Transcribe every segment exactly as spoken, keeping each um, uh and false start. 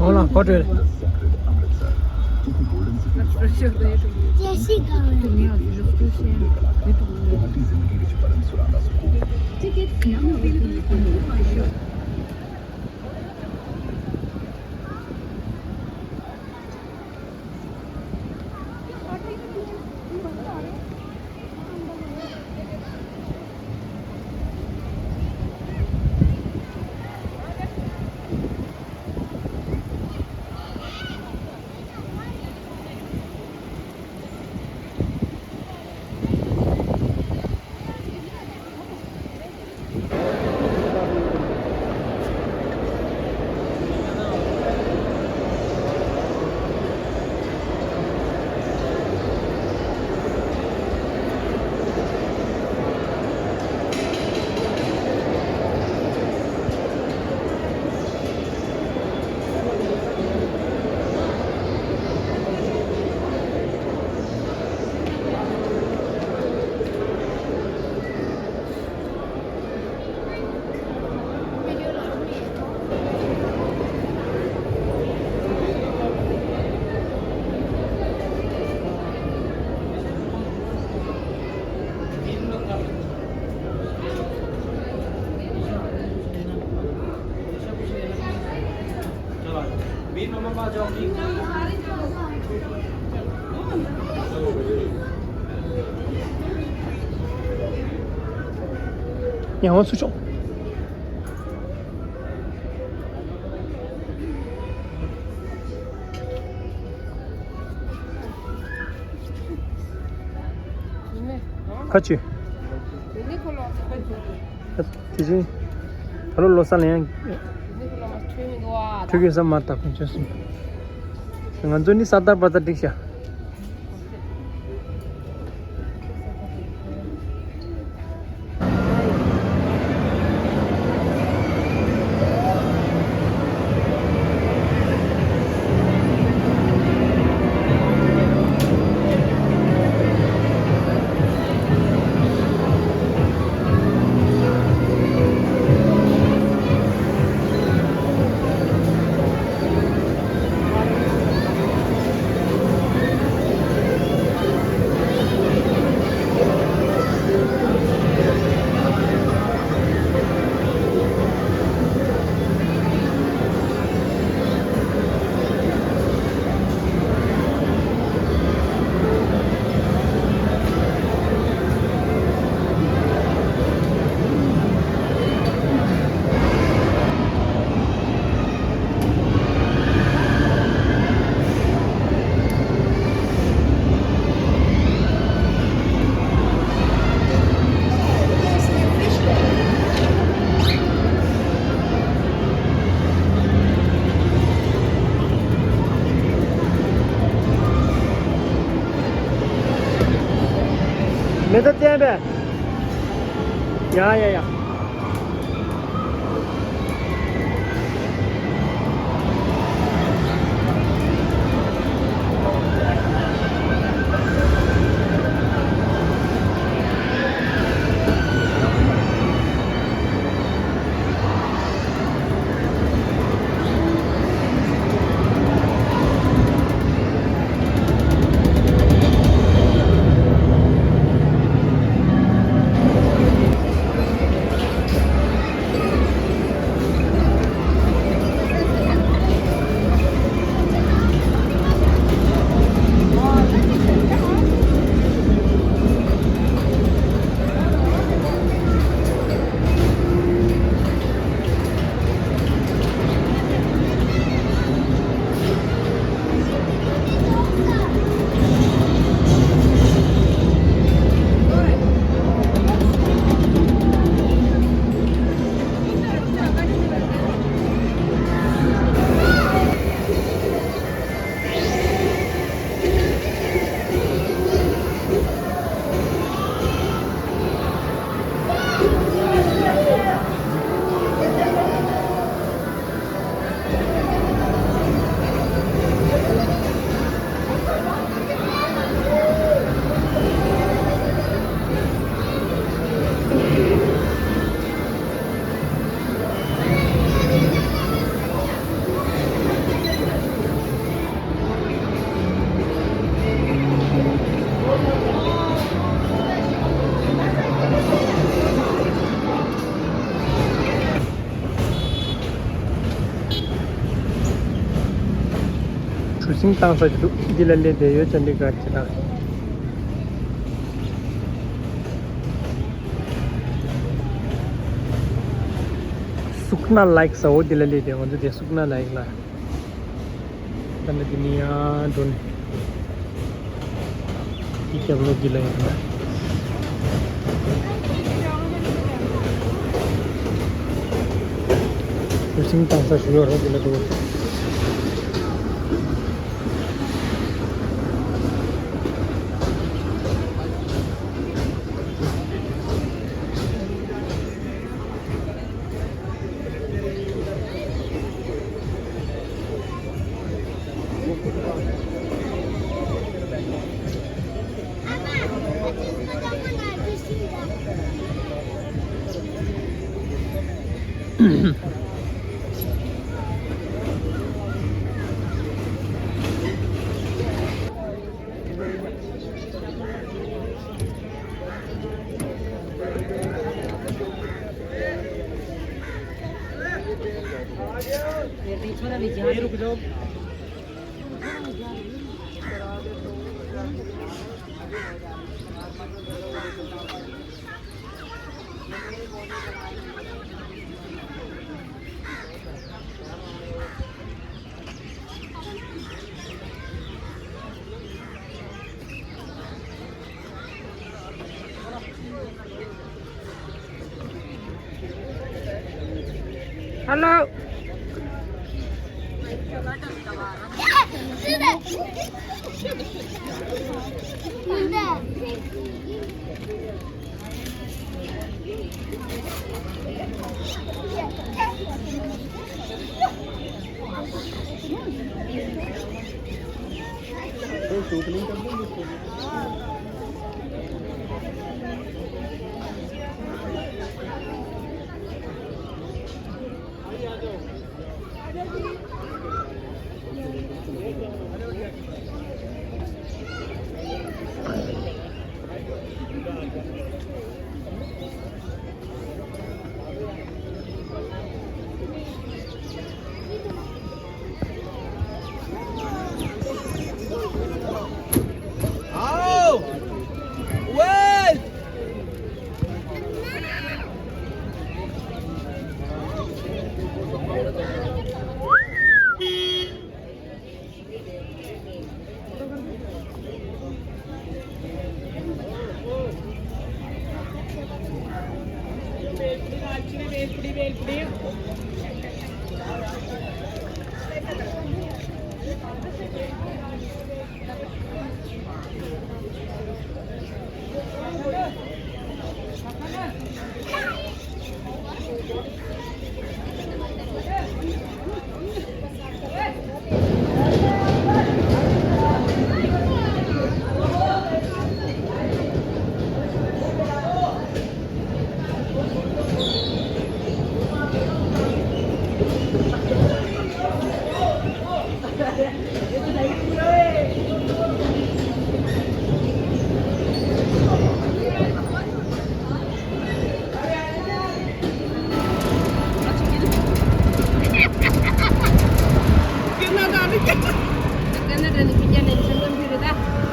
འོ་ལ་གོ་ཏྲེ། ཉེ་བ་ཚུར་ཤོག་ཁ་ཆུ། དེ་བཞིན་ད་ལོ་ལོ་གསར་ལ་ཡང་ཁྲུས་ཀྱི་ས་མ་བཏབ་མཁན་བྱོས་སོང་། ང་ཚོ་ནི་ས་ཏར་པ་ཏར་འགྲིག་ཤག་མེ་ཏོག་བསྟན་པས། ཡ་ཡ་ཡ། ཤིང་བཏང་ས་ཅིག་འདུག་འདི་ལ་སླེབས་བསྡད་ཡོད། ཅན་ཌི་གྷར་གྱི་ད། སུག་ན་ལེག་ཟེར་བ་འདི་ལ་སླེབས་བསྡད། ང་ཚོ་དེ་སུག་ན་ལེག་ལ། ད་ནི་འདི་ནས་ཡར་འགྲོ་ནས། འདི་རྒྱབ་ལོགས་འདི་ལ་ཡིན་ན། ཤིང་བཏང་ས་ཞིག་ཡོད་རེད། འདི་ལ་འགྲོ། Hello.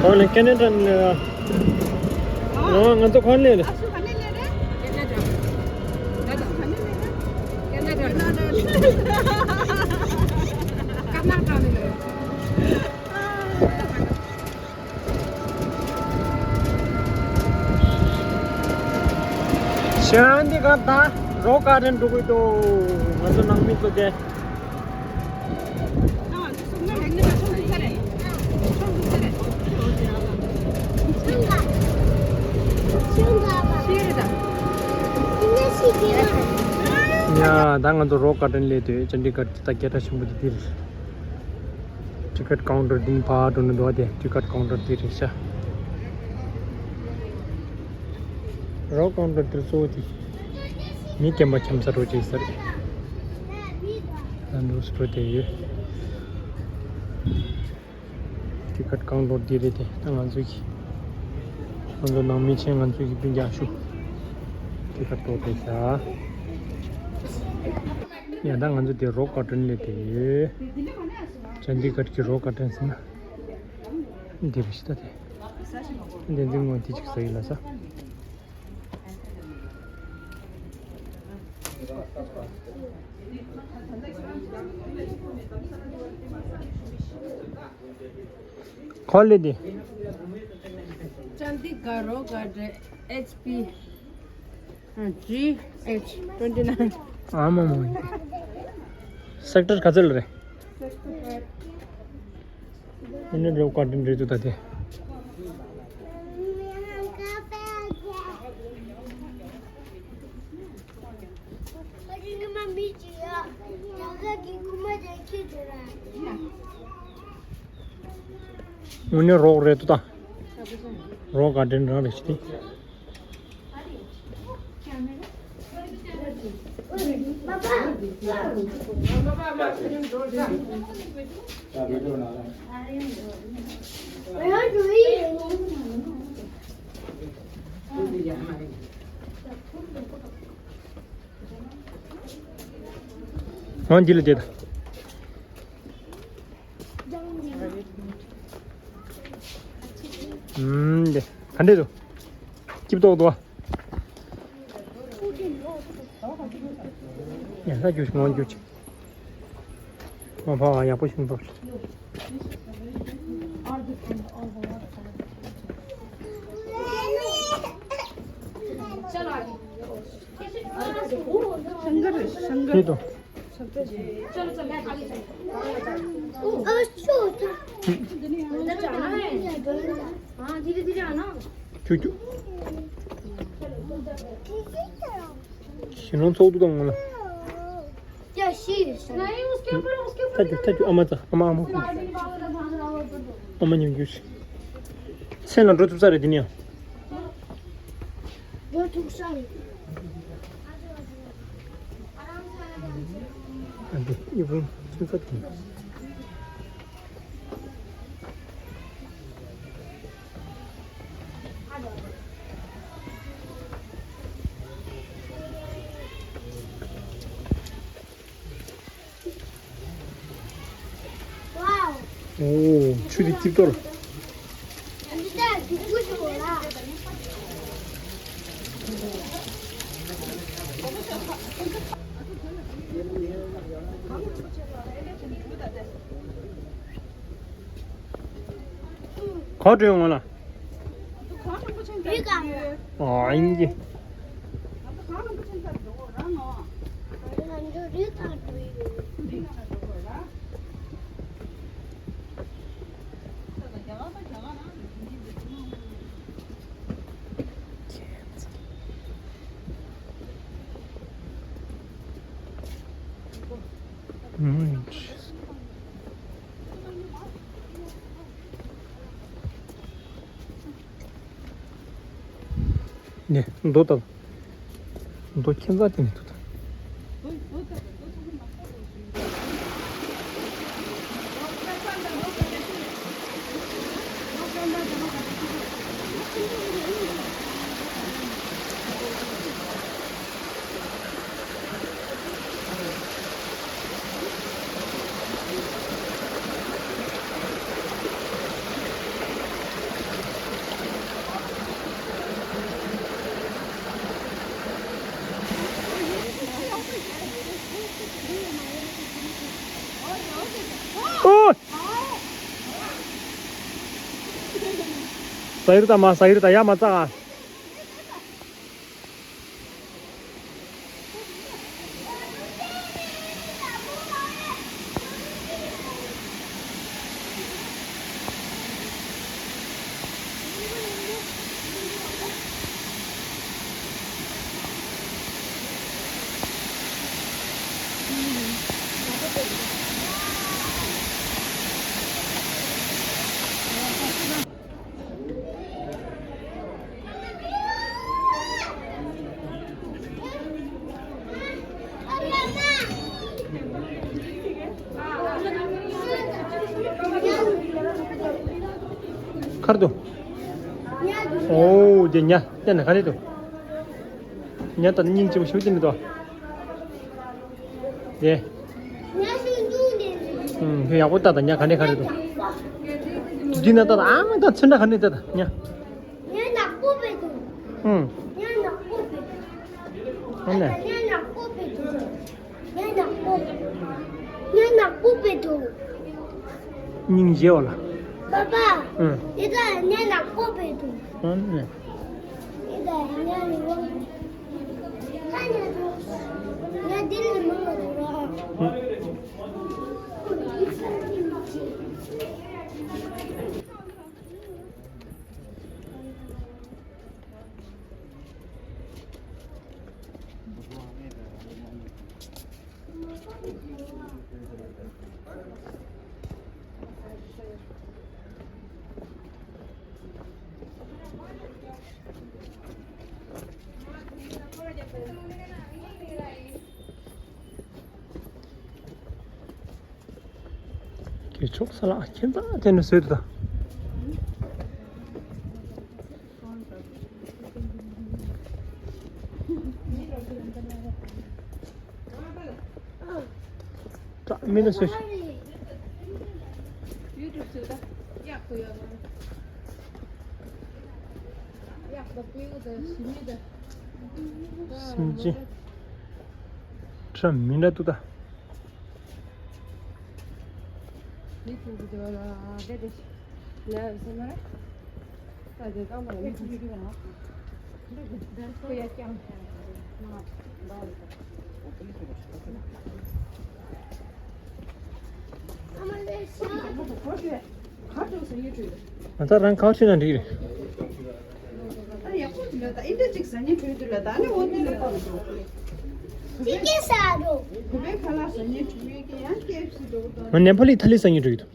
ཁོང་ནི་ཁེ་ན་ཌ་ནས། ང་ང་ཚོ་གང་ནས་རེད། ཤང་འདི་ག་ད་རོག་ག་རན་འགྲོ་གི་འདུག་ང་ཚོ་ནང་མི་ཚོ་དེ། ཡ་ད་ང་ཚོ་རོག་ག་རན་སླེབས་དུས་ཅན་ཌི་གྷར་གྱི་ད་རྒྱལ་སྲས་ཆེན་པོ་དེ་འདི་རེད། ཊི་ཀེཊ་ཀའུན་ཊར་འདི་ཕར་འགྲོ་ནས་འདུག་སྟེ། ཊི་ཀེཊ་ཀའུན་ཊར་འདི་རེད་ཤག་རོག་ཀའུན་ཊར་འདིར་གཙོ་བོ་དེ་མི་རྒན་པ་འཁྱམ་ས་རོགས་བྱེད་ས་རེད། ད་འདུག་སེ་འགྲོ་བསྡད་ཡོད། ཊི་ཀེཊ་ཀའུན་ཊར་འདི་རེད་དེ། ད་ང་ཚོ་གི་ང་ཚོ་ནང་མི་ཆེན་ང་ཚོ་གི་སྤུན་ཀྱག་ཤུ་ཊི་ཀེཊ་གཏོར་བསྡད་ཤག་ཡ་ད་ང་ཚོ་དེ་རོག་གར་ཌེན་སླེབས་བསྡད་ཡོད། ཅན་དི་གྷར་གྱི་རོག་གར་ཌེན་ཟེར་ན། འདི་རེད་ཤི་ད་དེ། བསྟན་འཛིན་ངོ་དེ་ཅིག་ཟ་ཡི་ལ་ས། ཁོ་ལེ་དེ། ཅན་དི་གྷར་རོག་གར་ཌེན་ཨེཆ་པི། ཨ། ཇི་ཨེཆ་ཊུ་ཝེན་ཊི་ནའིན། ཨ་མ་མ། སེག་ཊར་ག་ཚོད་ལ་རེད། ཨ་ནི་རོག་གར་ཌེན་རེད་འདུག་ད་དེ། དངོས་གནས་རོག་རེད་འདུག་ད། རོག་གར་ཌེན་རང་རེད་ཤི་དེ། ང་འདི་ལ་བསྡད་ད། ཨུམ། འདི་ག་འདྲས་འདུག་སྐྱིབས་ཏོག་འདུག་ཨ། ཡ་ད་རྒྱུ་ཞིག་ངོ་རྒྱུ་ཅིག་ང་ཕ་བ་ཡག་པོ་ཞིག་འདུག་ཤང་ཀར་ཤང་ཀར། ཁྱེད་དང་། ཁྱུ་ཁྱུ། ཞི་ལོང་ཚོགས་འདུ་དང་ངོ་ལ། ཐ་ཁྱུ་ཐ་ཁྱུ། ཨ་མ་ཙ་ཨ་མ་ཨ་མ། ཨ་མ་ཉམས་རྒྱུ་ཞིག་མཚན་ལ་འགྲོ་ཐུབ་ས་རེད་འདི་ནི་ཡང་། འགྲོ་ཐུབ་ས་རེད། ཨ་འདི་ཡི་བུ་ཚུན་ཚོད་དེ། ཨོ། ཆུ་དེ་སྐྱིད་ཏོར། ག་འགྲོ་ཡོང་ང་ལ། ཨ་ཡིན་གྱི། ནས་མདོ་ལྟ། མདོ་ཁྱད་མཚར་དེ་ནས་འདུག་ད། ཨོ། ས་ཡུར་ད་མ་ས་ཡུར་ད་ཡ་མ་ཙ། ཁར་དུ། ཨོ་དེ་ཉ་དེ་ན་ག་རེ་དུ། ཉ་དང་སྙིང་རྗེ་པོ་ཞུ་དེ་ནི་དོ། དེ། ཉ་ཤིང་ཅུང་ནས། ཨུམ། ཁྱོད་ཡག་པོ་ལྟ་དང་། ཉ་ག་ནས་ག་རེ་འདུག་འདི་ན་ལྟ་དང་། ཨ་མ་ད་ཚོན་ཁྲ་ག་ནས་ལྟ་དང་། ཉ། ཉ་ནག་པོ་བེ་འདུག་ཨུམ། ཉ་ནག་པོ་བེ་འདུག་ཨ་ནི། ཉ་ནག་པོ་བེ་འདུག་ཉ་ནག་པོ། ཉ་ནག་པོ་བེ་འདུག་སྙིང་རྗེ་བ་ལ། པ་པ། ཨུམ། ཡི་ད་ཉ་ནག་པོ་བེ་འདུག་ཨ་ནི། ཡི་ད་ཉ་ནག་པོ། ད་ཉ་འདུག་ཉ་འདི་ལས་མང་བ་འདུག་ར། ཨུམ། ཁྱེད་ཕྱོགས་ས་ལ་ཁྱེད་ཚ་དེ་ནས་བཟོས་འདུག་ད། ད་མི་ལ་བཟོས། སེམས་ཅན་ཁྲ་མི་འདྲ་འདུག་ད། ང་ད་རང་ཁ་ཆུ་ན་འགྲིག་རེད། ཨ་ཡག་པོ་འདུག་ལ། ད་ཨིན་ཏེ་ཅིག་ཟ་ཉེ་བྲོས་འདུག་ལ། ད་ནི་འོ་ནི་ལ་ཏང་འགྲོ། ཅི་སྐད་ཟ་འགྲོ། བུ་པའི་ཁ་ལག་ཟ་ཉེ་བྲོས་ཡོད་ཀྱི་ཡང་ཀེ་ཨེཕ་སི་འགྲོ་དང་། ང་ནེ་པ་ལི་ཐ་ལི་ཟ་ཉེ་བྲོས་ཡོད།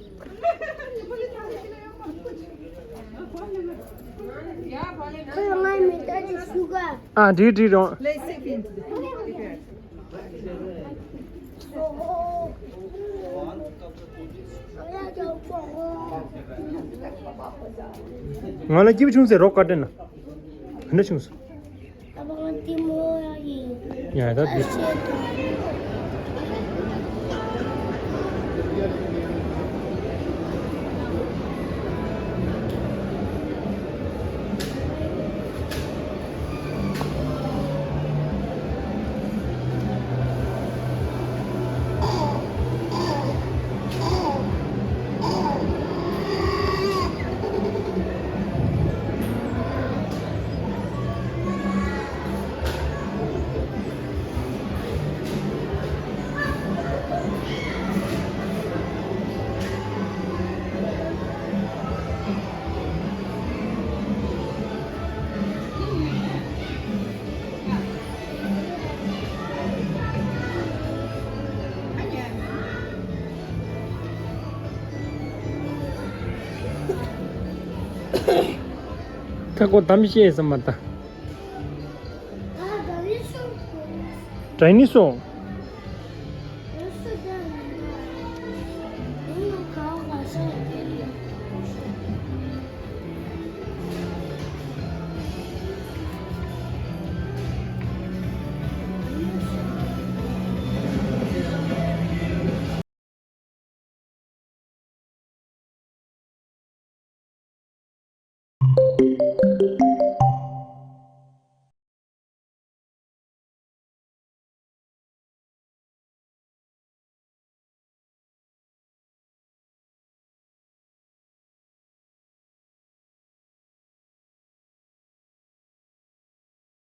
ཁོ་ལ་ངའི་མི་ལྟ་ཅིག་ཞུ་ག་ཨ་འགྲིག་འགྲིག་རོགས། Let's sit in. ང་ལ་སྐྱིད་པོ་བྱུང་ཟེར་རོགས་བཀའ་དྲིན་ན། ག་འདྲ་བྱུང་སོང་། ཡ་ད་འདི། ད་ཁོ་གཏམ་བཤད་ཙམ་མ་ད། Dinosaur.